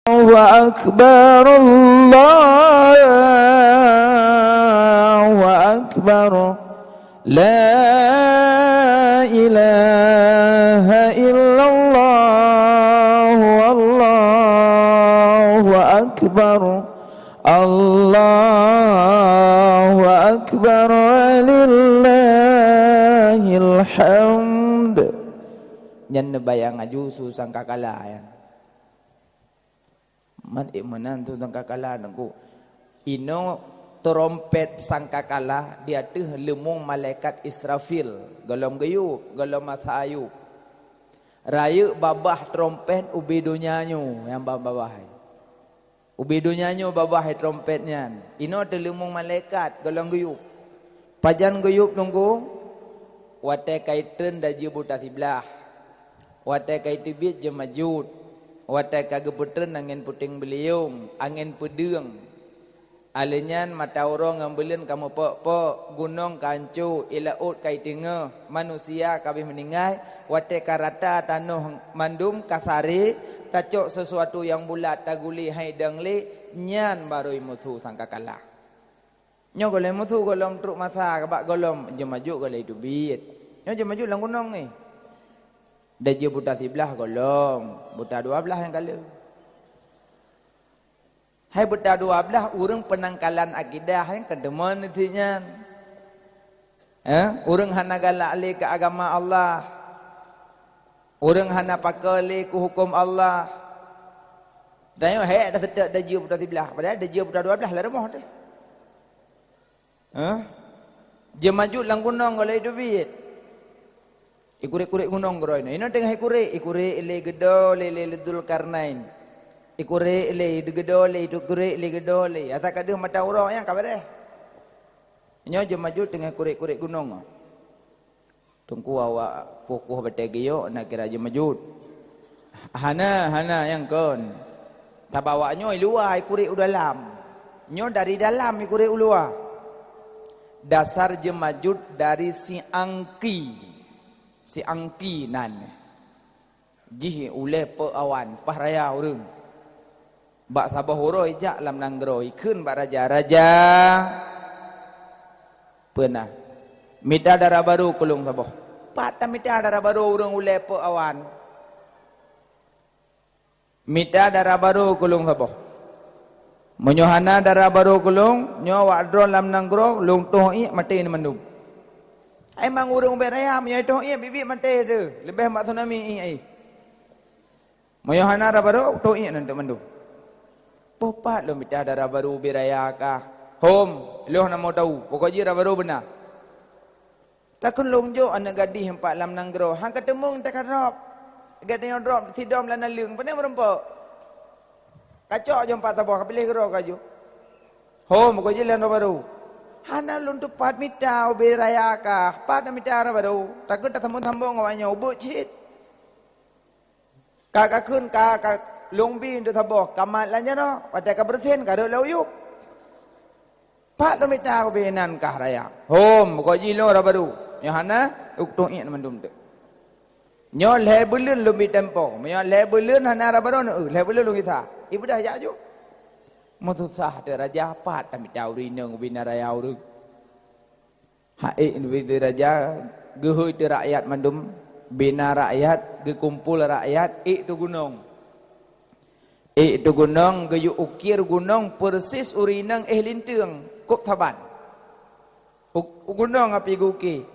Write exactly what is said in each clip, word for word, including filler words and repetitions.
Allahu Akbar, Allahu Akbar. La ilaha illallah, Allahu Akbar. Allahu Akbar, walillahil hamd. Nyan neubayang aju su sangkakala nyan. Man, eh, meunan su sangkakala, Teungku. Inoe trompet sangkakala di ateueh leumong malaikat Israfil, gohlom geuyueb, gohlom masa ayub. Rayeuk babah trompet ubé donya nyoe nyang babah. Ubé donya nyoe babah trompet nyan. Inoe teuleumong malaikat gohlom geuyueb. Pajan geuyueb, Teungku? Watée ka itreun dajeu buta siblaih. Watée ka iteubiet jeumajut. Watée ka geupeutreun angén puténg beuliong, angén peudeueng. Alheuh nyan mata uroe ngon buleuen ka meupok-pok, gunong ka hanco, ié laôt ka iteungoh, manusia ka habéh meuninggai, watée ka rata tanoh mandum ka saré, tacok sisuatu nyang bulat tagulé hai dong lé, nyan barô musoh sangkakala. Nyoe gohlom musoh gohlom trok masa bak gohlom jeumajut gohlom teubiet. Nyoe jeumajut lam gunong nyoe. Dajeu buta siblaih gohlom, buta dua blaih nyang ka lheueh. Hai buta dua blaih ureuëng peunangkalan akidah nyang keudeungon nyan. Eh, ureuëng hana galak lé keu agama Allah. Ureuëng hana pakoe lé keu huköm Allah. Dan nyoe hék dah seutôt dajeu buta siblaih, padahai dajeu buta dua blaih lam rumoh teuh. Hah? Jeumajut lam gunong gohlom teubiet. Ikurek-kurek gunong keudroe nyoe. Inoe teungoh ikurek, ikurek lé geudo lé, lé Dzulkarnain. Ikurek lé geudo lé, ikurek lé geudo lé. Ata ka deuh mata uroe nyang ka beureh. Nyoe jeumajut teungoh kurek-kurek gunong. Teungku, awak kueh-kueh batée geuyok na kira jeumajut. Hana, hana nyang kon. Sabab awak nyoe i luwa ikurek u dalam. Nyoe dari dalam ikurek u luwa. Dasar jeumajut dari si angki. Si angki nan. Jih ulée peuawan, paih raya ureuëng. Bak saboh uroe ijak lam nanggroe, ikheun bak raja, "Raja, peue na? Mita dara barô keu lôn saboh." "Pat tamita dara barô ureuëng ulée peuawan? Mita dara barô keu lôn saboh. Meunyoe hana dara barô keu lôn, nyoe awak droe lam nanggroe lôn toh iék maté nyan mandum." "Hai mang ureuëng ubé raya, meunyoe toh iék biet-biet maté teuh, leubeh mak tsunami iék." "Meunyoe hana dara barô, toh iék nan teuk mandum." "Poh pat lôn mita dara barô ubé raya kah?" "Hom, lôn hana mau tahu, pokok jih dara barô beuna." Takheun lôn jok aneuëk gadih nyoe pat lam nanggroe, han ka teumeung teuka drob. Gata nyoe drob sidom lam naleueng, pane meurumpok. Kacok jom pat saboh, ka piléh keudroe ka jok. "Hom, pokok jih lôn dara barô." "Hana lôn teupat mita ubé raya kah, pat na mita dara barô." Takheun tasambong-sambong awak nyoe, ubeuek cit. Ka, ka kheun ka, ka lôn bi untuk saboh, ka mat lam jaroe, watée ka beureusen, ka rhot lam uyueb. "Pat lôn mita ubé nan kah raya?" "Hom, pokok jih lôn dara barô. Nyoe hana, ukeue toh iék mandum teuk." "Nyoe lhée buleuen lôn bi tempo. Meunyoe lhée buleuen hana dara barô, neu, lhée buleuen lôn gisa." Ibeudôh jak ju. Meususah teuh raja, pat tamita ureuëng inong ubé nan raya ureuëng. Hak ék ubé raja, geuhôi teuh rakyat mandum, bina rakyat, geukumpol rakyat, ék teuh gunong. Ék teuh gunong, geuyue ukir gunong persis ureuëng inong éh linteung, kôb saban. U, u gunong api geuukir.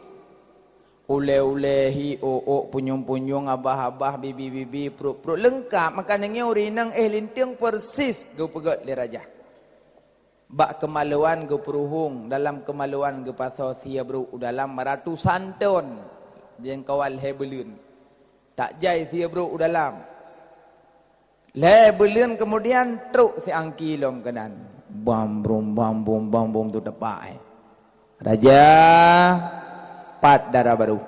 Ulée-ulée hi, ôk-ôk, punyueng-punyueng, abah-abah, bibi-bibi, pruet-pruet, leungkab. Maka nyoe ureuëng inong éh linteung persis geupeugét lé raja. Bak keumaluan geupeuruhueng, dalam keumaluan geupasoe sie brok u dalam ratusan ton jeungkawan lhée buleuen. Tak jai sie brok u dalam. Lhée buleuen keumudian trok si angki lom keunan. Bam brum, bam bum, bam bum tu tepak, eh. "Raja, pat dara barô."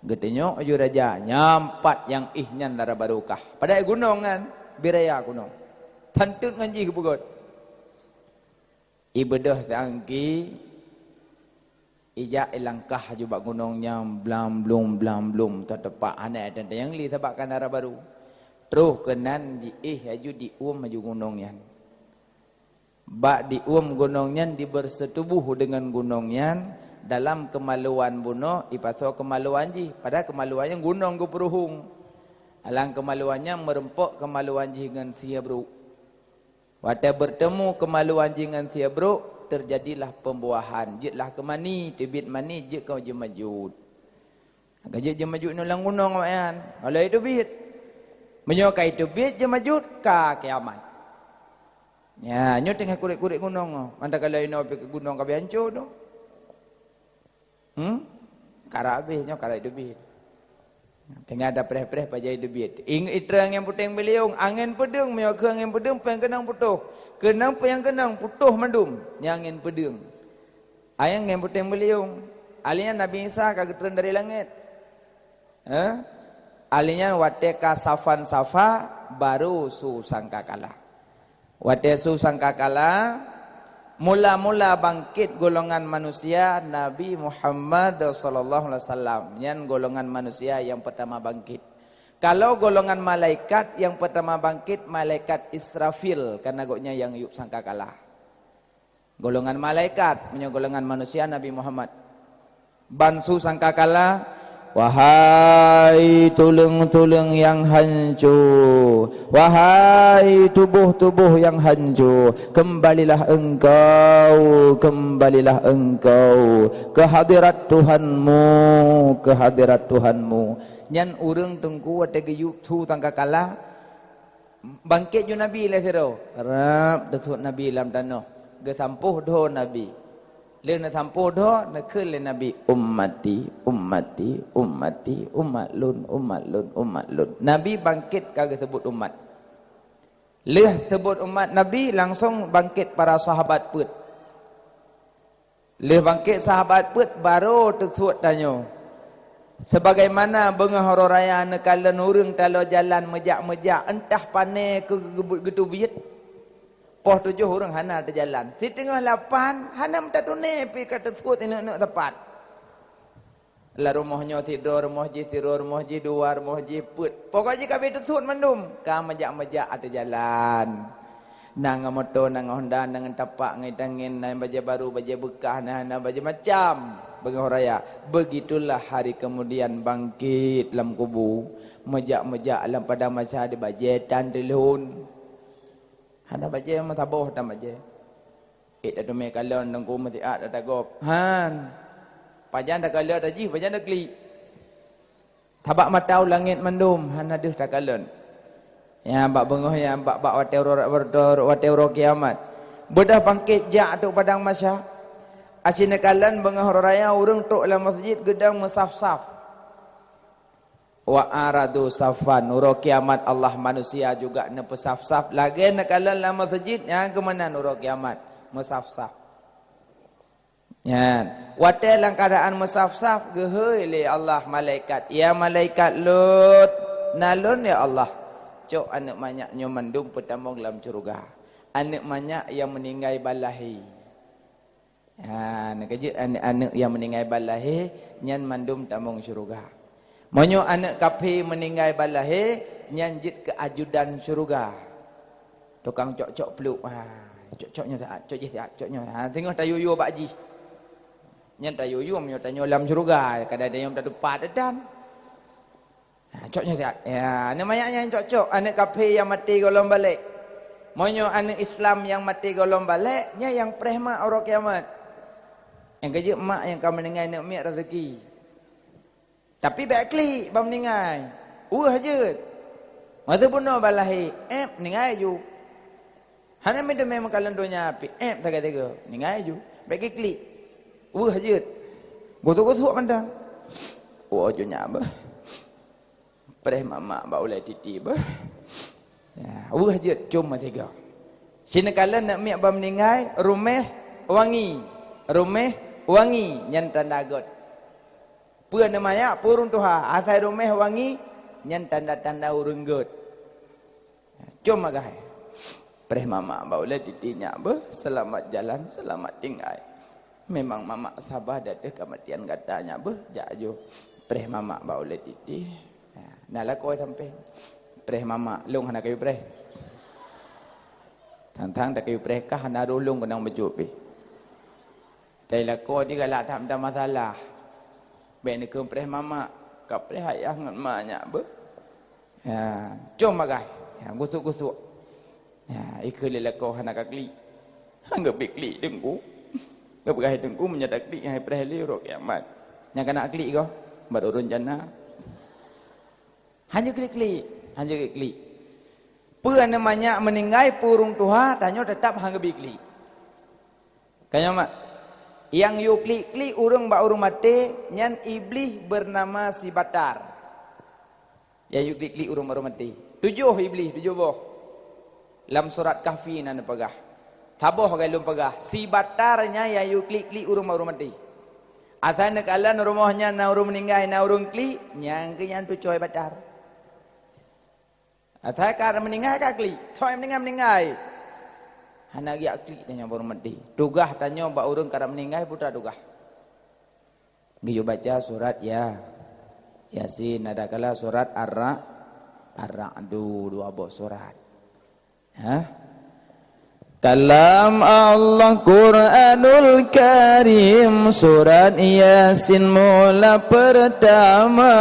Geutanyong ju raja, "Nyan pat nyang éh nyan dara barô kah?" Padahai gunong nyan, ubé raya gunong. Tan teuk ngon jih geupeugét. Ibeudôh si angki, ijak ilangkah ju bak gunong nyan, blam blum, blam blum, teutepak hana teuntée nyang li sabab ka na dara barô. Troh keunan jiéh laju diuem laju gunong nyan. Bak diuem gunong nyan diberseutuboh deungon gunong nyan, dalam keumaluan bunoe jipasoe keumaluan jih, padahai keumaluan nyan gunong geupeuruhueng. Alang keumaluan nyan meureumpok keumaluan jih ngon sie brok. Watée beurtemu keumaluan jih ngon sie brok, teujadilah peumbuahan, jeuet lah keu mani, teubiet mani jeuet keu jeumajut. Ka jeuet jeumajut nyoe lam gunong awaknyan, óh lheueh teubiet. Meunyoe ka teubiet jeumajut, ka kiamat. Nya, nyoe teungoh kurek-kurek gunong nyoe. Mantong ka lheueh inoe pih gunong ka beuhanco tu. Hmm? Karab habéh nyoe, karab teubiet. Teungoh tapreh-preh pajan teubiet. Ingat itrang nyang puténg beuliong, angén peudeueng, meunyoe kheueh angén peudeueng, péng keunong putôh. Keunong péng keunong putôh mandum, nyang angén peudeueng. Ayang ngon puténg beuliong. Ahli nyan Nabi Isa ka geutreun dari langét. Eh? Ahli nyan watée ka safan safa, baru su sangkakala. Watée su sangkakala, mula-mula bangkét golongan manusia Nabi Muhammad sallallahu alaihi wasallam. Nyan golongan manusia nyang peurtama bangkét. Kalau golongan malaikat nyang peurtama bangkét, malaikat Israfil, karena gobnyan nyang yup sangkakala. Golongan malaikat, meunyoe golongan manusia Nabi Muhammad. Ban su sangkakala, "Wahai tuleueng-tuleueng nyang hanco, wahai tuboh-tuboh nyang hanco, keumbalilah engkau, keumbalilah engkau keu hadirat Tuhanmu, keu hadirat Tuhanmu." Nyan ureuëng teungku watée geuyue su sangkakala, bangkét ju Nabi lé sidroe. Rab teusuet Nabi lam tanoh. Geusampôh dhoe Nabi. Lheueh neusampôh dhoe, neukheun lé Nabi, "Ummati, ummati, ummati, umat lôn, umat lôn, umat lôn." Nabi bangkét ka geuseubut umat. Lheueh seubut umat Nabi, langsong bangkét para sahabat peuet. Lheueh bangkét sahabat peuet, barô teusuet tanyoe. Sebagaimana beungoh uroe raya neukalon ureuëng taloe jalan meujak-meujak, entah pané keu geubeuet geuteubiet. Poh tujoh ureuëng hana teujalan. Siteungoh lapan, hana meutatuné pih ka teusuet ineuk-ineuk sapat. Lam rumoh nyoe sidroe, rumoh jih sidroe, rumoh jih dua, rumoh jih peuet. Pokok jih ka abéh teusuet mandum. Ka meujak-meujak ateueh jalan. Na ngon moto, na ngon Honda, na ngon tapak, ngon itangén, na bajée barô, bajée beukah, na, na bajée macam. Beungoh raya. Begitulah hari kemudian bangkit lam kubu. Meujak-meujak lam padang mahsyar di bajée tan teulhon. Hana bajée meusaboh tan bajée. Ék tateumé kalon teungku meusiat ata gob. Han. Pajan takalon ata jih, pajan taklik. Sabab mata u langét mandum, hana deuh takalon. Ya, bak beungoh ya, bak, bak watée uroe, watée uroe kiamat. Beudôh bangkét jak ateueh padang mahsyar. Aci neukalon beungoh uroe raya ureuëng trok lam masjid geudong meusaf-saf. Wa aradu safan, uroe kiamat Allah manusia juga neupeusaf-saf. Lagée neukalon lam masjid, nyang keumeunan uroe kiamat meusaf-saf. Nyan, watée lam keuadaan meusaf-saf, geuhôi lé Allah malaikat, "Ya malaikat Lôt, na lôn ya Allah." Cok aneuëk manyak nyoe mandum peutamong lam syeuruga. Aneuëk manyak nyang meuninggai ban lahé. Ha, neukeujeuet aneuëk-aneuëk nyang meuninggai ban lahé, nyan mandum tamong syeuruga. Meunyoe aneuëk kaphé meuninggai ban lahé, nyan jeuet keu ajudan syeuruga. Tukang cok-cok pluek. Ha, cok-cok nyoe siat, cok jih siat, cok nyoe. Ha, singoh tayue-yue bak jih. Nyan tayue-yue meunyoe tanyoe lam syeuruga, kadang-kadang nyang tatupat dan. Ha, cok nyoe siat. Ya, aneuëk manyak nyan cok-cok, aneuëk kaphé nyang maté gohlom balek. Meunyoe aneuëk Islam nyang maté gohlom balek, nyan nyang preh mak uroe kiamat. Nyang keujeuet mak nyang ka meuninggai aneuëk miet raseuki. Tapi bék klik ban meuninggai. Weueh jeuet. Masa bunoe ban lahé, ék meuninggai ju. Hana meuteumé meukalon donya pih, ék teuga-teuga, meuninggai ju. Bék klik. Weueh jeuet. Gosok-gosok mantong. Woe ju nyak beuh. Preh mamak bak ulée titi beuh. Ya, weueh jeuet com meusigoe. Sineukalon aneuëk miet ban meuninggai, ruméh wangi. Ruméh wangi, nyan tanda gét. Peue aneuëk manyak, peue ureuëng tuha, asai ruméh wangi, nyan tanda-tanda ureuëng gét. Com agah. Preh mamak bak ulée titi nyak beuh, seulamat jalan, seulamat tinggai. Memang mamak sabar di ateueh keumatian gata nyak beuh, jak ju. Preh mamak bak ulée titi. Ha, na lakoe sampéng. Preh mamak, lôn hana kayue preh. Tang-tang takayue preh kah hana roh lôn keunong bacut pih. Tapi lakoe jih galak that mita masalah. Bèk neukheun preh mamak, ka preh ayah ngon ma nyak beuh. Ya, com bagai. Ya, gusuk-gusuk. Ya, ikheun lé lakoe hana ka klik. Hana geubri klik teungku. Geupeugah teungku meunyoe taklik hai preh lé uroe kiamat. Nyang kana klik goh, bak ureueng jana. Hana klik-klik, hana klik-klik. Peue na manyak meuninggai, peue ureueng tuha, tanyoe teutap hana geubri klik. Ka nyoe mak, nyang yue klik-klik ureueng bak ureueng maté, nyan Iblih beunama si Batar. Nyang yue klik-klik ureueng bak ureueng maté. Tujoh Iblih, tujoh boh. Lam surat Kahfi na neupeugah. Saboh lagèe lôn peugah, si Batar nyan nyang yue klik-klik ureueng bak ureueng maté. Asai neukalon rumoh nyan na ureueng meuninggai, na ureueng klik, nyan keuh nyan tucoe Batar. Asai ka meuninggai ka klik, soe meuninggai-meuninggai. Hana geujak klik tanyoe bak ureueng maté. Tugaih tanyoe bak ureueng ka meuninggai peue tugaih. Geuyue baca surat ya, Yasin, adakala surat Ar-Ra-, Ar-Ra'du, dua boh surat. Hah? Kalam Allah Quranul Karim, surat Yasin mula pertama,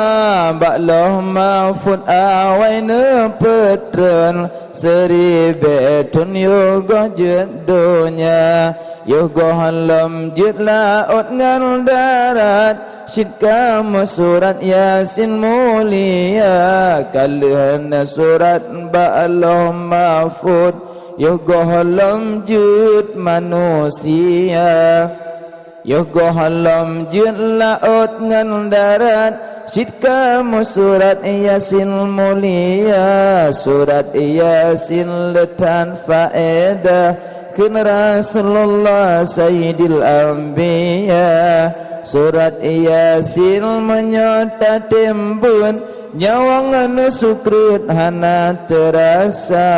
bak Lauh Mahfud awai neupeutrön, siribèe thon yoh goh jeuet donya, yoh goh lom jeuet laôt ngon darat, cit ka meusurat Yasin mulia, ka lheueh na surat bak Lauh Mahfud, yoh goh lom jeuet manusia. Yoh goh lom jeuet laôt ngon darat, cit ka meusurat Yasin mulia, surat Yasin le that faedah, kheun Rasulullah Sayyidil Anbiya. Surat Yasin meunyoe tatem beuet, nyawöng neusukreut hana teurasa.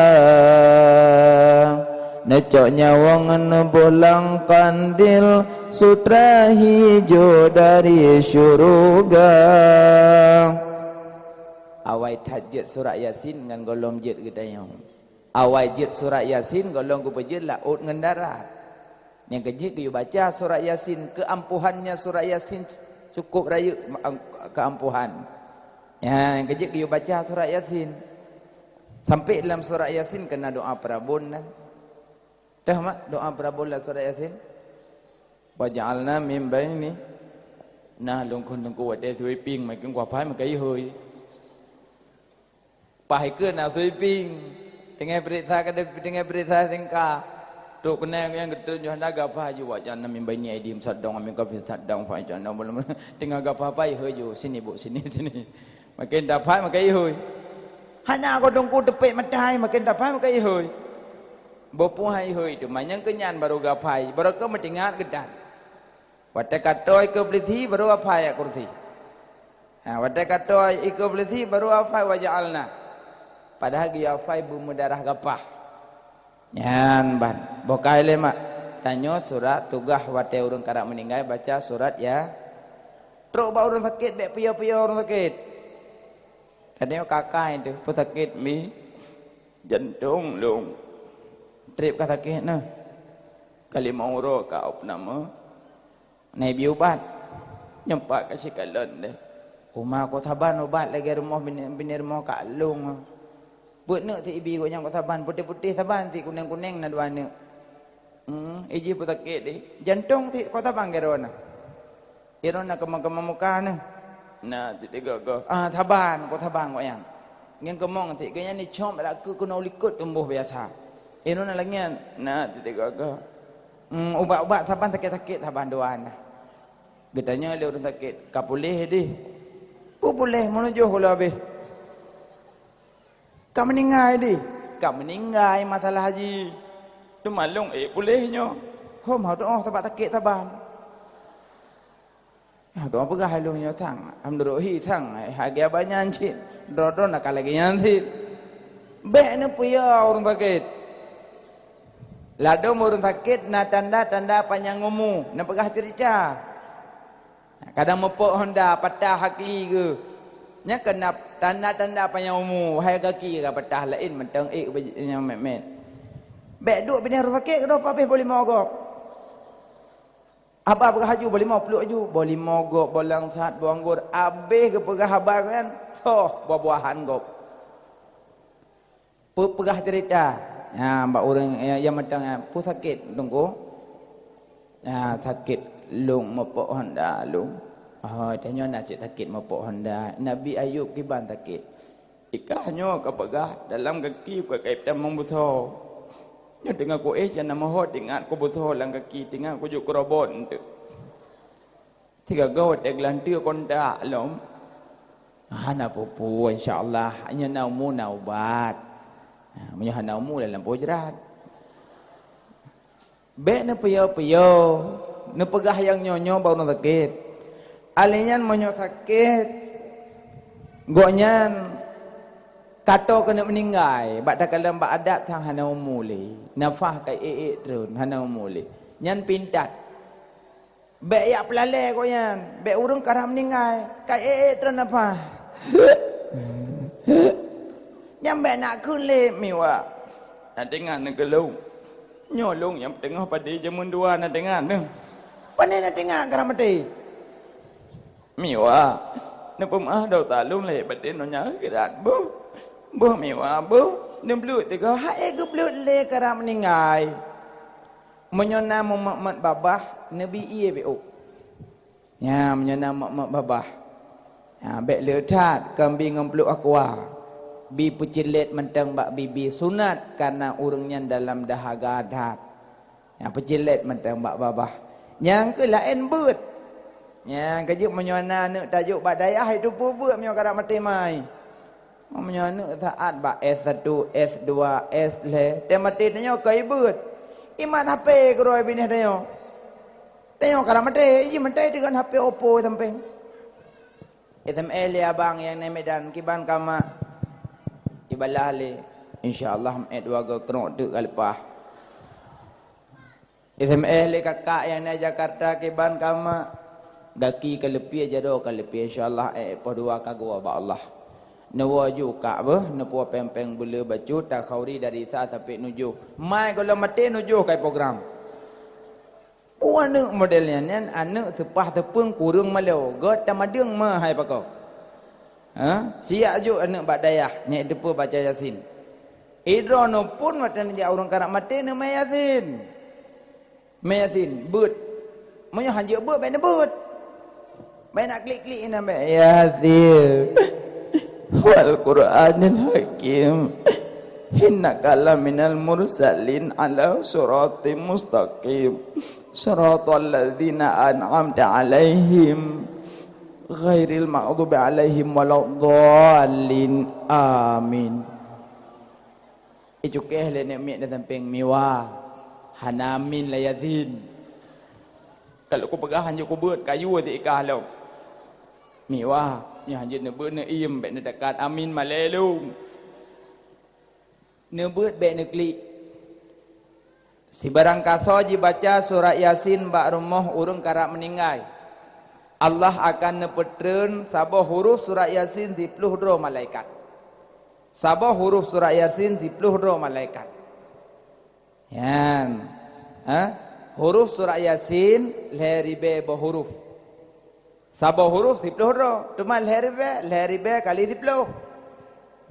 Neucok nyawöng neuboh lam kandil, sutra hijo dari syuruga. Awai that jeuet surat Yasin ngon goh lom jeuet geutanyoe. Awai jeuet surat Yasin, goh lom geupeujeuet laôt ngon darat. Nyang keu jeuet geuyue baca surat Yasin, keuampuhannya surat Yasin cukup rayeuk ma-, keuampuhan. Ya, nyang keu jeuet geuyue baca surat Yasin. Sampai dalam surat Yasin keu na doa peurabon nyan. Teuh mak doa peurabon lam surat Yasin? Waja'alna min baini. Nah, lôn kheun teungku watèe sweeping, makén kuaphai meukai hôi. Paih keu na sweeping. Teungoh peuriksa, ka teungoh peuriksa singka. Trok keunan nyang geutrön nyoe na gapha ju, waja'alna min baini aidihim saddan wa min khalfihim saddan fa aghshaynahum. Teungoh gapha pai hôi ju, sini bu, sini, sini. Makén taphai meukai hôi. Hana goh teungku teupék meutai, makén taphai meukai hôi. Boh puhai hôi teuma nyang keu nyan barô geuaphai, barô keu meutingat geutan. Watèe ka toe ikeue peulisi barô aphai ayat kursi. Ha, watèe ka toe ikeue peulisi barô aphai waja'alna. Padahai geuyue aphai beumeudarah gapah. Nyan ban, boh kai lé mak. Tanyoe surat tugaih watèe ureueng karab meuninggai baca surat ya. Trok bak ureueng sakét, bèk piôh-piôh ureueng sakét. Tanyoe kakai teuh, peusakét mi jantông lôn. Trép ka sakét na. Ka limong uroe ka opname. Na ibi ubat. Nyoe pat ka sikalon deh. Uma ko saban ubat lagèe rumoh binéh, binéh rumoh ka lông. Peuet neuk si ibi gobnyan ko saban, putéh-putéh saban si kunéng-kunéng na dua neuk. Hmm, iji peusakét deh. Jantông si ko saban gèt droe na. Droe na keumong-keumong muka na. Na, si tiga-tiga. Ah, saban, ko saban gobnyan. Ngieng keumong si gobnyan ni com bak lakeue keunoe likot tumboh biasa. Droe na lagèe nyan. Na, si tiga-tiga. Hmm, ubat-ubat saban sakét-sakét saban dua na. Geutanyoe lé ureueng sakét, "Ka puléh deh?" "Peue puléh, meunujoh gula abéh." "Ka meuninggai deh?" "Ka meuninggai masalah jih. Teuma lôn ék puléh nyoe." "Hom hana tu'oh sabab sakét saban." Hana tu'oh peugah lôn nyoe sang, alhamdulillah hi sang, hai, hai geuba nyan cit. Droe-droe na ka lagèe nyan cit. Bèk neupiôh ureueng sakét. Ladôm ureueng sakét na tanda-tanda panyang umu, neupeugah ceurita. Kadang meupok honda, patah aki geuh. Nyan keuh na Tanda-tanda panyang umu, hai gaki ka patah laén mantong ék baj-, nyang mét-mét. Bék duek binéh rhueng sakét keudroe pabéh boh limong gob. Haba peugah aju boh limong pluek aju, boh limong gob, boh langsat, boh anggor, abéh geupeugah haba nyan, soh buah-buahan gob. Peu-, peugah cerita. Ha, bak ureuëng, ya, ya mantong, ya, "Peue sakét, Teungku?" "Ya, sakét lôn mupok honda lôn." "Oh, tanyoe na cit sakét mupok honda. Nabi Ayub kiban sakét." "Ikah nyoe ka peugah, dalam gaki ka kai tamong beusoe. Nyoe teungoh kuéh cana meuhot, teuingat kubeusoe lam gaki, teuingat kujok keurobot eunteuk. Sigoe watée geulanteue kontak lom." "Hana peue-peue, insya Allah. Nyoe na umu na ubat. Ha, meunyoe hana umu, lam lampôh jrat." Bék neupiyo-piyo, neupeugah nyang nyoe-nyoe bak ureuëng sakét. Alèh nyan meunyoe sakét, gobnyan ka tô keuneuk meuninggai, bak takalon bak adat sang hana umu lé, nafah ka ék-ék treun, hana umu lé. Nyan pintat. Bék jak peulalé gobnyan, bék ureuëng karab meuninggai, ka ék-ék treun nafah. Nyan bék neukheun lé miwa. Na teuingat neuh keu lôn. Nyoe lôn nyang peuteungoh padé jameun dua na teuingat neuh. Pane na teuingat karab maté. Miwa, neupeumeu'ah desya lôn lahé batén donya akhirat boh. Boh miwa boh, neubleuet teugoh hai geubleuet lé karab meuninggai. Meunyoe na meumat-mat babah, neubi ié béuk. Nyan, meunyoe na mat-mat babah. Nyan, bék le that, kon bi ngon pluek aqua. Bi peucilét mantong bak bibi sunat, kareuna ureuëng nyan dalam dahaga that. Nyan, peucilét mantong bak babah. Nyang keu laén beuet. Nyan, ka jeuet meunyoe na aneuëk tajok bak dayah, itu peue beuet meunyoe karab maté mai. Meunyoe aneuëk saát bak S satu, S dua, S lhée, teumaté tanyoe keu ibeuet. Imat H P keudroe binéh tanyoe. Tanyoe karab maté, jih maté deungon H P Oppo sampéng. S M S lé abang nyang na Medan, kiban ka mak. Ibalah lé. Insya Allah, meuet dua goe keunok teuk ka leupah. S M S lé kakak nyang na Jakarta, kiban ka mak. Gaki ka leupie, jaroe ka leupie. Insya Allah, eh, poh dua ka geuwoe bak Allah. Neuwoe ju kak beuh, neupuwoe péng-péng beuleu bacut, takhauri dari sa sampai nujoh. Mai gohlom maté nujoh kai program. Peue aneuëk model nyan, nyan aneuëk seupah seupeueng kureueng malo, göt tamadeueng meuhai pakoe. Ha? Siyak jok aneuëk bak dayah, nyang teupeue baca Yasin. Idroe nyoe pun watée neujak ureuëng karab maté neumé Yasin. Mé Yasin, beuet. Meunyoe hanjeuet beuet, bék neubeuet. Bék nak klik-klik inan bék. Yasin. Wal Qur'anil Hakim. Innaka laminal mursalin ala siratim mustaqim. Siratal ladzina an'amta 'alaihim ghairil maghdubi 'alaihim waladdallin. Amin. Icukéh lé neuk miet di sampéng miwa. Hana amin lé Yasin. Kalau kupeugah hanjeuet kubeuet, kayu até ikah lom. Miwa, nyoe hanjeuet neubeuet neuiem, bék neudekat amin malée lom. Neubeuet bék neuklik. Sibarang kasoe jibaca surat Yasin bak rumoh ureuëng karab meuninggai, Allah akan neupeutreun saboh huruf surat Yasin siploh droe malaikat. Saboh huruf surat Yasin siploh droe malaikat. Nyan, ha? Huruf surat Yasin lhée ribée boh huruf. Saboh huruf siploh droe, teuma lhée ribée, lhée ribée kali siploh.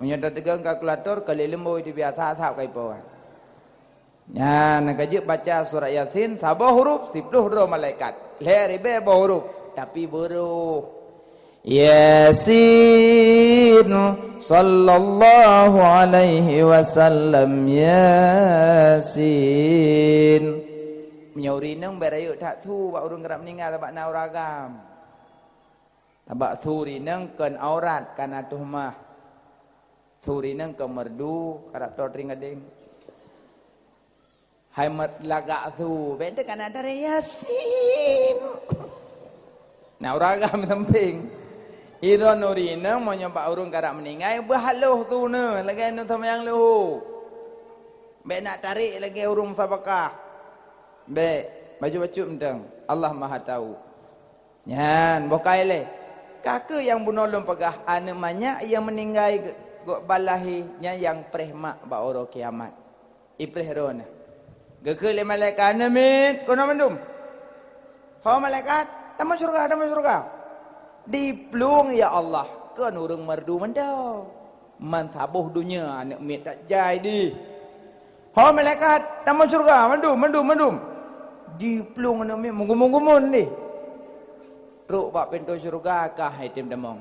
Meunyoe tateugon kalkulator, kali leumbôi teubiasa sab kaipoh. Nyan, ka jeuet baca surat Yasin, saboh huruf siploh droe malaikat. Lhée ribée boh huruf, tapi beuroh. Yasin, sallallahu alaihi wasallam, Yasin. Meunyoe ureuëng inong bék rayeuk that su bak ureuëng karab meuninggai sabab na ureuëng agam. Sabab su ureuëng inong kon aurat, kana tuhmah. Su ureuëng inong kon merdu, karab toe teuring gadeng. Hai mat lagak su, bék teuka na dari Yasin. Na ureuëng agam sampéng. Idroe ureuëng inong meunyoe bak ureuëng karab meuninggai, beuhaloh su neuh, lagée neuh seumayang leuhô. Bék nak tarék lagée ureuëng musabakah. Bék, bacut-bacut mantong. Allah Maha Tahu. Nyan, boh kai lé. Ka kheueh nyang bunoe lôn peugah, aneuk manyak nyang meuninggai ge-, gok ban lahé, nyan nyang preh mak bak uroe kiamat. Ipreh droeneuh. Geukheun lé malaikat, "Aneuk miet, keunoe mandum." "Ho malaikat, tamong syeuruga, tamong syeuruga." "Diplueng, ya Allah, kon ureueng meureudu mantong. Man saboh donya aneuk miet that jai dih." "Ho malaikat, tamong syeuruga, mandum, mandum, mandum." Diplueng aneuk miet meugumon-gumon dih. Trok bak pintoe syeuruga ka han tem tamong.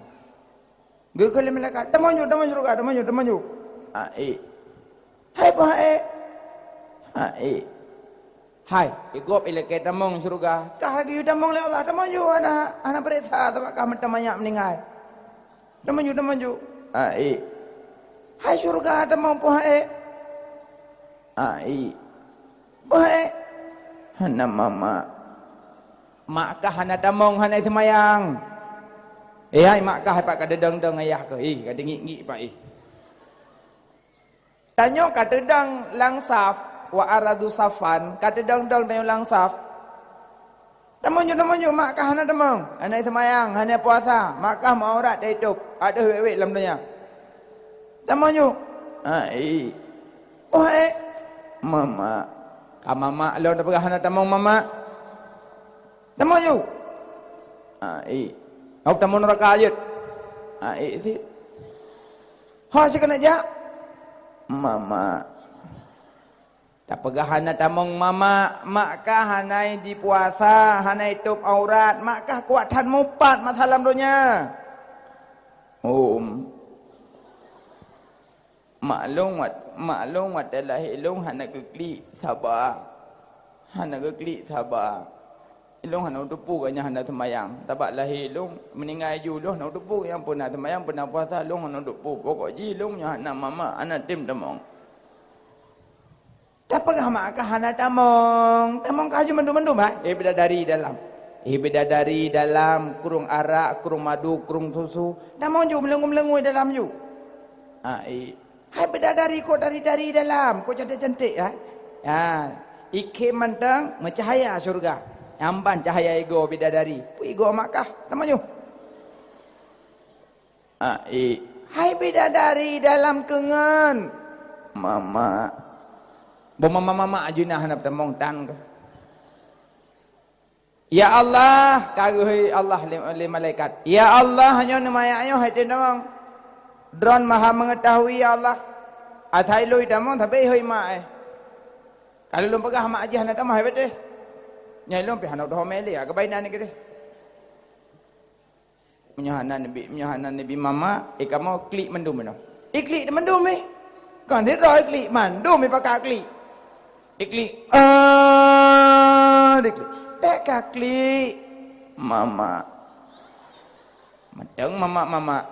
Geukheun lé malaikat, "Tamong ju, tamong syeuruga, tamong ju, tamong ju." "Aék." "Hai, peue aék?" "Aék." "Hai, i gob ilakée tamong syeuruga. Kah lagée tamong lé Allah, tamong ju, hana, hana peuriksa, sabab kah mantong manyak meuninggai. Tamong ju, tamong ju." "Aék." "Hai syeuruga, tamong peue aék?" "Aék." "Peue aék?" "Hana mamak." "Mak kah hana tamong, hana seumayang." "Eh, hai mak kah, pat ka teudong-dong ayah kah? Ih, ka teungiek-ngiek pat ih." Tanyoe ka teudong lam saf, wa aradu safan, ka teudong-dong tanyoe lam saf. "Tamong ju, tamong ju, mak kah hana tamong, hana seumayang, hana puasa, mak kah meuaurat taitôb, ateueh wék-wék lam donya." "Tamong ju." "Aék." "Peue aék?" "Mamak." "Ka mamak lôn tapeugah hana tamong mamak." "Tamong ju." "Aék." "Hok tamong neuraka jeuet." "Aék cit." "Ho sikeuneuk jak." "Mamak." Tapeugah hana tamong mamak, mak kah hana jipuasa, hana jitôb aurat, mak kah kuat that mupat masa lam donya. Hom. Mak lôn wat-, mak lôn watée lahé lôn hana geuklik saba. Hana geuklik saba. Ilôn hana teupeue gobnyan hana seumayang. Sabab lahé lôn, meuninggai ju lôn hana teupeue gobnyan peue na seumayang, peue na puasa, lôn hana teupeue. Pokok jih lôn nyoe hana mamak, hana tem tamong. Tapeugah mak kah hana tamong, tamong kah ju mandum-mandum, ha? Eh, bidadari dalam. Eh, bidadari dalam, krueng arak, krueng madu, krueng susu. Tamong ju meulungui-meulungui dalam ju. Ha, eh. Hai bidadari, kok dari-dari dalam, kok cantik-cantik, ha? Ha, ikhém mantong meucahaya syeuruga. Nyan ban cahaya igoe bidadari. Peue igoe mak kah? Tamong ju. Aék. Hai bidadari dalam keungeun. Mamak. Boh mamak-mamak ju na hana tamong tan kah. Ya Allah, ka geuhôi Allah lé, lé malaikat. Ya Allah, nyoe neumayak nyoe hai tem tamong. Droen Maha Meungeutahui, ya Allah. Asai lôn tamong, sabé hôi mak, eh. Ka lôn peugah mak jih hana tamong, hai beuteh. Nyan lôn pih hana teuhomé lé, ka bai na ni keudeh. Meunyoe hana neubi, meunyoe hana neubi mamak, eh, kamoe klik mandum inoe. Iklik mandum, eh. Kon sidroe iklik, mandum, eh, pakat klik. Iklik, ah, diklik. Bèk ka klik. Mamak. Mantong mamak-mamak.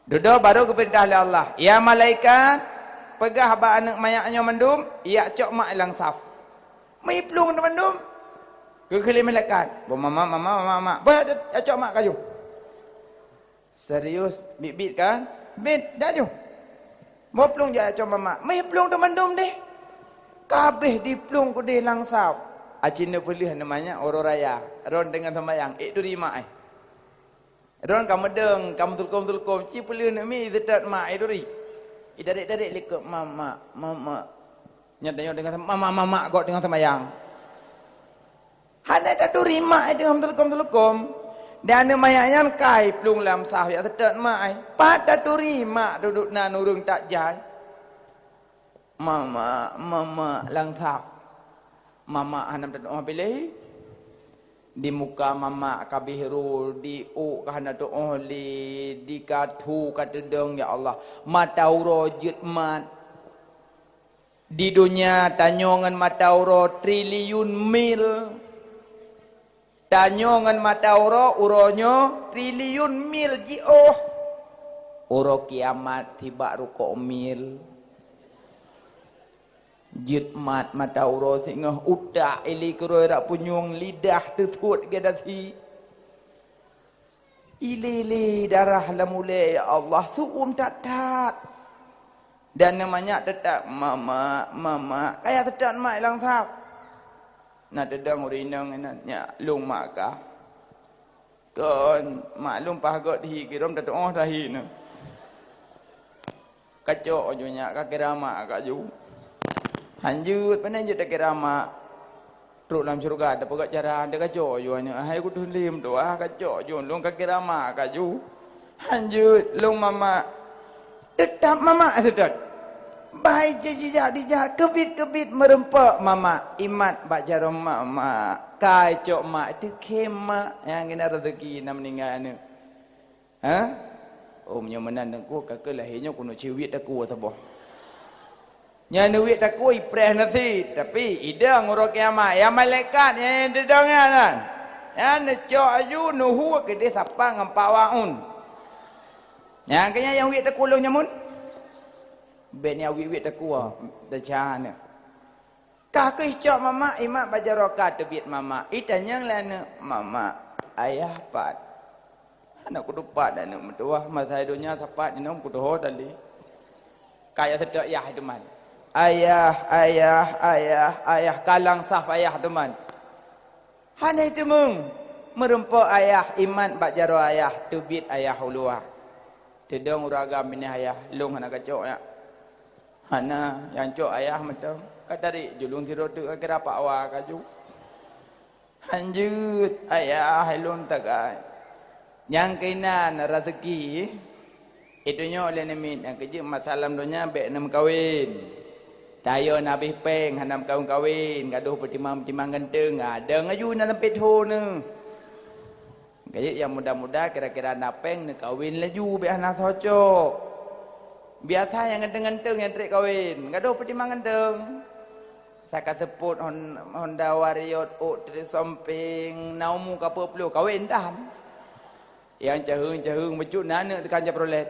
Dudoe barô geupeurintah lé Allah, "Ya malaikat, peugah bak aneuk manyak nyoe mandum, jak cok mak lam saf." Meuplueng teumandum. Geukheun lé malaikat, "Boh mamak, mamak, mamak, mamak. Bah, cok mak kaju." Serius, biet-biet kan? Biet, jak ju. Meuplueng jak cok mamak. Meuplueng teumandum deh. Ka abéh jiplueng keudeh lam saf. Aci neupeuleueh aneuk manyak uroe raya. Droen teungoh seumayang, ék turi mak, eh. Droen ka meudong, ka meuseuleukôm-seuleukôm, ci peuleueh aneuk miet, iseutôt mak, eh, turi. Itarek-tarek likot, "Mamak, mamak." Nyan tanyoe deungon, "Mamak, mamak," gob teungoh seumayang. Hana taturi mak, eh, teungoh meuseuleukôm-seuleukôm. Dan aneuk manyak nyan ka jiplueng lam saf, jak seutôt mak, eh. Pat taturi mak dudoe na ureueng that jai. "Mamak, mamak," lam saf. Mamak hana tatu'oh piléh. Di muka mamak ka biru, di ôk ka hana tu'oh lé, di kathu ka teudong, ya Allah. Mata uroe jeuet mat. Di donya tanyoe ngon mata uroe triliun mil. Tanyoe ngon mata uroe, uroe nyoe triliun mil jiôh. Uroe kiamat sibak rukok mil. Jeuet mat mata uroe singoh, utak ilée keurôi rot punyueng, lidah teusuet geuh dasi. Ilée-ilée darah lam ulée, ya Allah, su'um that-that. Dan aneuk manyak teutap, "Mamak, mamak." Ka jak seutôt mak lam saf. Na teudong ureueng inong inan, "Nyak, lôn mak kah." Kon, mak lôn paih göt hi, keu lôn tatu'oh tahi nyoe. Kacok ju nyak, kakira mak kaju. Hanjeuet, pane jeuet takira mak. Trok lam syeuruga, tapeugah cara, takacok ju nyak. Hai kuteulem tu, ah, kacok ju, lôn kakira mak kaju. Hanjeuet, lôn mamak. Teutap mamak seutôt. Bah jijak-jijak, keubiet-keubiet meureumpok mamak. Imat bak jaroe mamak. Kacok mak, teukhém mak. Nyang keunan raseuki na meuninggai aneuk. Ha? Oh, meunyoe meunan Teungku, ka keuh lahé nyoe keuneuk cit wiet takue saboh. Nyan wiet takue ipreh nasi, tapi idong uroe kiamat, ya malaikat nyang didong nyan. Nyan neucok aju neuhue keudeh sapat ngon Pak Waun. Nyang keu nyan nyang wiet takue lôn nyamun. Bèk nyan wiet-wiet takue, teucah nyan. Ka keuh cok mamak, imat bak jaroe ka teubiet mamak. Itanyong lé aneuk, "Mamak, ayah pat?" Hana kutupat aneuk meutuwah, masa donya sapat jinoe kutuho tali. Kaya seutôt yah teuma. Ayah, ayah, ayah, ayah, kalang saf ayah teuma. Hana iteumeung, meureumpok ayah, imat bak jaroe ayah, teubiet ayah u luwa. Teudong ureueng agam binéh ayah, lôn hana kacok nyak. Hana, nyang cok ayah mantong. Ka tarék ju lôn sidroe teuk, kakira Pak Wa kaju. Hanjeuet, ayah lôn tagai. Nyang keunan raseuki, i donya lé namiet, nyang keujeuet masa lam donya bèk na meukawen. Tayo na abéh péng hana meukawen-kawen, gadôh peutimang-peutimang ganteng, ada ngaju na sampai thô neuh. Kajeuet nyang muda-muda kira-kira na péng neukawen laju, bèk hana soe cok. Biasa nyang ganteng-ganteng nyang trép kawen, gadôh peutimang ganteng. Saka seupôt Hon-, Honda Warrior, ôk trép sompeng, na umu ka peuet ploh, kawen tan. Nyang caheueng-caheueng bacut na aneuk teuka Chevrolet.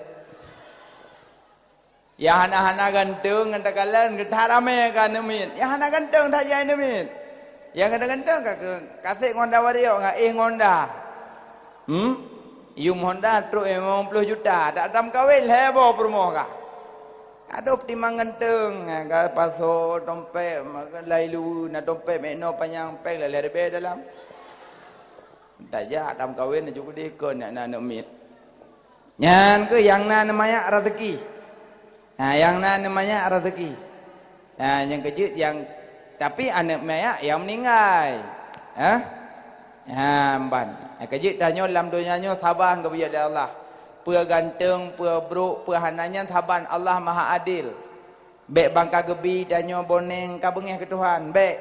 Nyang hana-hana ganteng ngon takalon, that ramé ka aneuk miet. Nyang hana ganteng that jai aneuk miet. Nyang ganteng-ganteng ka keu, ka sép ngon Honda Warrior, ka éh ngon Honda. Hmm? Yum Honda trok limong ploh juta, dak tam kawen lhèe boh peurumoh ka. Adoh peutimang ganteng, ka pasoe dompet, lailu na dompet mek noe panyang péng lalhèe ribèe dalam. Tajak tam kawen cukup dikon aneuk miet. Nyan keuh nyang na neumanyak raseuki. Ha, nyang na neumanyak raseuki. Ha, nyang keujeuet nyang, tapi aneuk manyak nyang meuninggai. Ha? Ha, ban. Nyang keujeuet tanyoe lam donya nyoe saban geubi lé Allah. Peue ganteng, peue brok, peue hana nyan saban, Allah Maha Adil. Bèk ban ka geubi tanyoe boneng ka beungèh keu Tuhan, bèk.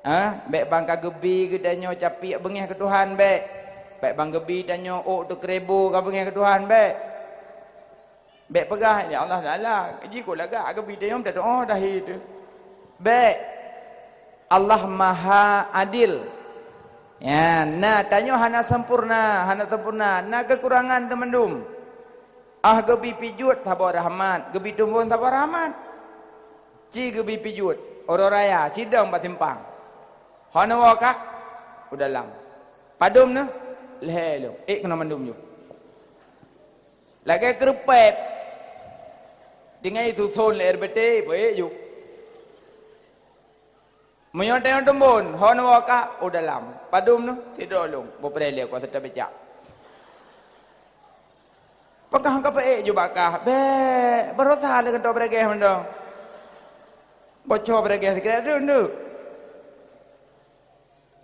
Ha? Bèk ban ka geubi geutanyoe capiek beungèh keu Tuhan, bèk. Bèk ban geubi tanyoe ôk teukeureubo ka beungèh keu Tuhan, bèk. Bèk peugah, "Ya Allah Taala, jikôt lagak geubi tanyoe meutateu'oh dahi teuh." Bèk. Allah Maha Adil. Ya, na tanyoe hana sempurna, hana sempurna, na keukurangan teumandum. Ah geubi pijuet saboh rahmat, geubi tumbon saboh rahmat. Ci geubi pijuet, uroe raya, sidang bak simpang. Hana woe kah? U dalam. Padum neuh? Lhèe lom. Ék keunoe mandum ju. Lagèe keureupèp. Tinggai suson lé R B T, peuék ju. Meunyoe tanyoe teumbon, hon woe kah u dalam. Padum neuh? Sidroe lôn. Beupreh lé kuasa tabicak. Peugah ka peuék ju bak kah. Bèk, barosa lé keuntô beuragèh mantong. Bocor beuragèh sikrék tu, tu.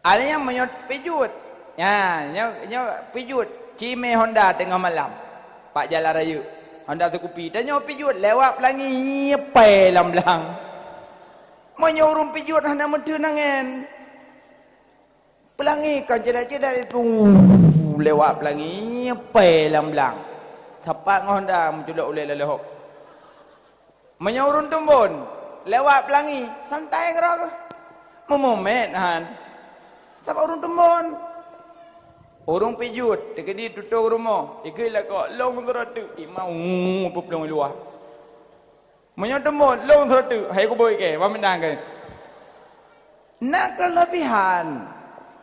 Ada nyang meunyoe pijuet. Nya, nyoe, nyoe pijuet. Cimé Honda teungoh malam. Bak jalan rayeuk. Honda seukupi. Tanyoe pijuet lewat peulangèe, pai lam blang. Meunyoe ureueng pijuet hana meuteun angèn. Peulangèe kon ceudak-ceudak itu. Lewat peulangèe, pai lam blang. Sapat ngon Honda meuculok ulèe lalôh. Meunyoe ureueng teumbon, lewat peulangèe, santai keudroe geuh. Meumeumet han. Sabab ureueng teumbon. Ureueng pijuet, teukeudi tutong rumoh, ikheun lakoe, "Lôn sidroe teuk." Imam, uh, peuplueng luwah. Meunyoe teumbon, "Lôn sidroe teuk." Hai kuboi kèe, bak meunan kèe. Na keulebihan.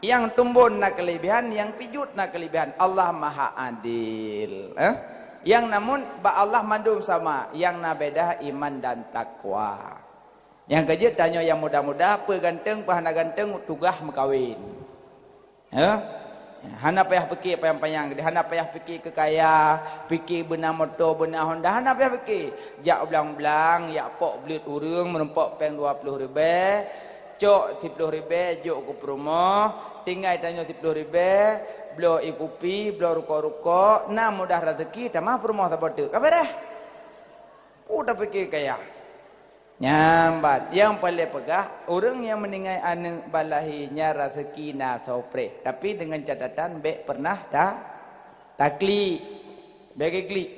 Nyang teumbon na keulebihan, nyang pijuet na keulebihan. Allah Maha Adil. Eh? Nyang namun bak Allah mandum sama, nyang na beda iman dan takwa. Nyang keujeuet tanyoe nyang muda-muda, peue ganteng, peue hana ganteng, tugaih meukawen. Eh? Hana payah pike panyang-panyang, hana payah pike keu kaya, pike beuna moto, beuna Honda, hana payah pike. Jak blang-blang, jak pok bleuet ureuëng meurumpok péng dua ploh ribée, cok siploh ribée jok keu peurumoh, tinggai tanyoe siploh ribée, bloe ie kupi, bloe rukok-rukok, na mudah raseuki, tamah peurumoh saboh teuk. Ka beureh. Peue tapike kaya? Nyan ban, nyang paleng peugah, ureuëng nyang meuninggai aneuëk bak lahé nyan raseuki na soe preh, tapi deungon catatan bék pernah ta-, taklik. Bék geuklik.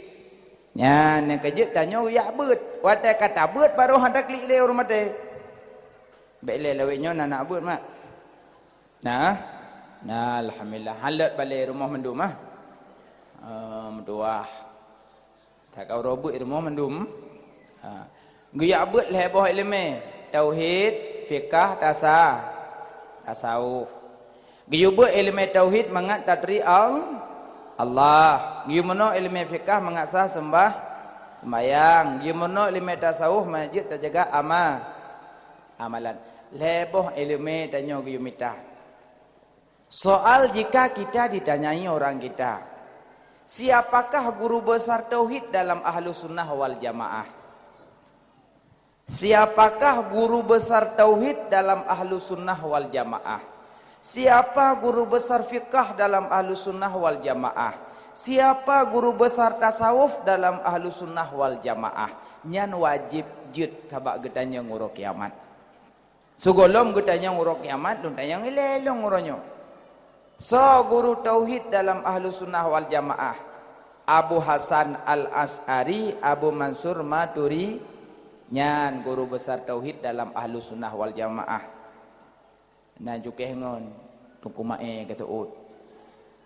Nyan nyang keujeuet tanyoe yak beuet. Watée ka tabeuet baru han taklik lé ureuëng maté. Bék lé lawét nyoe na aneuk beuet mak. Nah, nah alhamdulillah. Halot balée rumoh mandum ah. Ah, meutuah. That ka uroe beuet rumoh mandum. Ha. Geuyak beuet lhée boh iéleumé, tauhid, fikah, tasa-, tasawuf. Geuyue beuet iéleumé tauhid mangat taturi Al-, Allah. Geuyue meunoe iéleumé fikah mangat sah seumbah, seumbahyang. Geuyue meunoe iéleumé tasawuf mangat jeuet tajaga ama-, amalan. Lhée boh iéleumé tanyoe geuyue mita. Soal jika kita ditanyai orang kita, "Siapakah guru besar tauhid dalam Ahlus Sunnah wal Jamaah?" Siapakah guru besar tauhid dalam Ahlus Sunnah wal Jamaah? Siapa guru besar fikah dalam Ahlus Sunnah wal Jamaah? Siapa guru besar tasawuf dalam Ahlus Sunnah wal Jamaah? Nyan wajéb jeuet sabab geutanyong uroe kiamat. Sigohlom geutanyong uroe kiamat, lôn tanyong ilée lôn uroe nyoe. Soe guru tauhid dalam Ahlus Sunnah wal Jamaah? Abu Hasan Al-Asy'ari, Abu Mansur Maturi-, nyan guru besar tauhid dalam Ahlus Sunnah wal Jamaah. Na cukéh ngon Teungku Mae geuseuôt.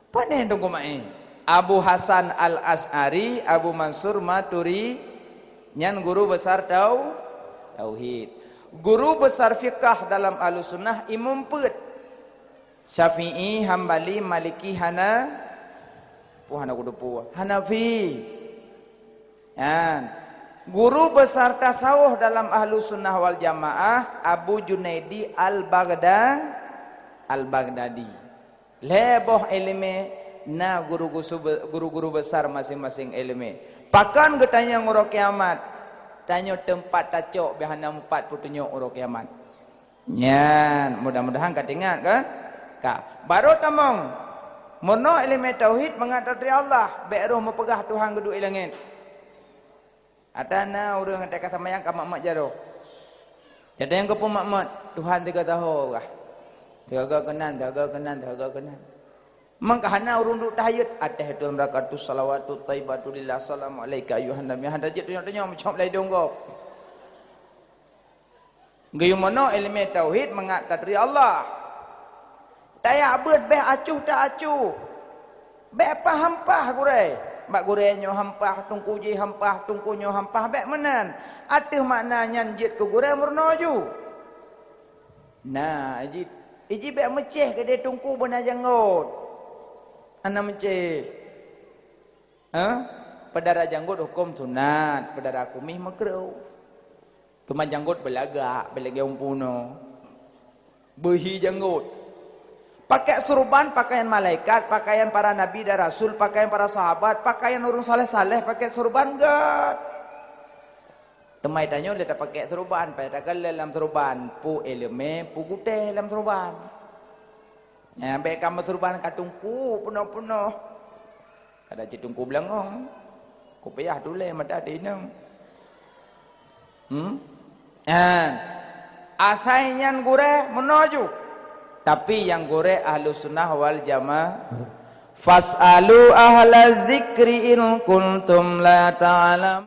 Pane Teungku Mae? Abu Hasan Al-Asy'ari, Abu Mansur Maturi, nyan guru besar tau-, tauhid. Guru besar fikah dalam Ahlus Sunnah imum peuet. Syafi'i, Hambali, Maliki, Hana-, puh hana kuteupue. Hanafi. Nyan. Guru besar tasawuf dalam Ahlus Sunnah wal Jamaah, Abu Junaidi Al-Baghda-, Al-Baghdadi. Lhée boh iéleumé na guru-gusu-, guru-guru besar maséng-maséng iéleumé. Pakon geutanyong uroe kiamat? Tanyoe teumpat tacok beh hana meupat peutunyok uroe kiamat. Nyan, mudah-mudahan ka teuingat kan? Ka. Baru tamong. Meunoe iéleumé tauhid mangat taturi Allah, bék roh meupeugah Tuhan geuduek i langét. Ata na ureuëng ata ka seumayang ka mat-mat jaroe. Jadi nyang geupeumat-mat, Tuhan tiga tahun kah. Tiga keunan, tiga keunan, tiga keunan. Mangka hana ureuëng duek tahayut, ateh tu meurakatus salawatut thayyibatu lillah, assalamu alaika ayyuhan nabi. Hana jeuet tunyok-tunyok, meucom lai dong gob. Geuyue meunoe iéleumé tauhid mangat taturi Allah. Tayak beuet bék acuh ta acuh. Bék pah hampah gurée. Bak gurée nyoe hampah, teungku jih hampah, teungku nyoe hampah, bék meunan. Ateueh makna nyan jeuet keu gurée meurunoe ju. Na, iji, iji bék meucéh keudeh teungku beuna janggot. Hana meucéh. Ha? Peudara janggot huköm sunat, peudara kuméh makruh. Teuma janggot beulagak, beulagak umpunoe. Beuhi janggot. Pakai surban, pakaian malaikat, pakaian para nabi dan rasul, pakaian para sahabat, pakaian ureuëng saleh-saleh, pakai surban gét. Teuma tanyoe lé tapakai surban, payah takalon lam surban, peue iéleumé, peue gutée lam surban. Nyang bék ka meusurban ka teungku peunoh-peunoh. Kada cit teungku beulangong. Kupiah tulée mata teuinong. Hmm? Nyan. Asai nyan gurée meunoe ju. Tapi nyang gurée Ahlus Sunnah wal Jamaah. "Fas'alu ahla zikri in kuntum la ta'lam."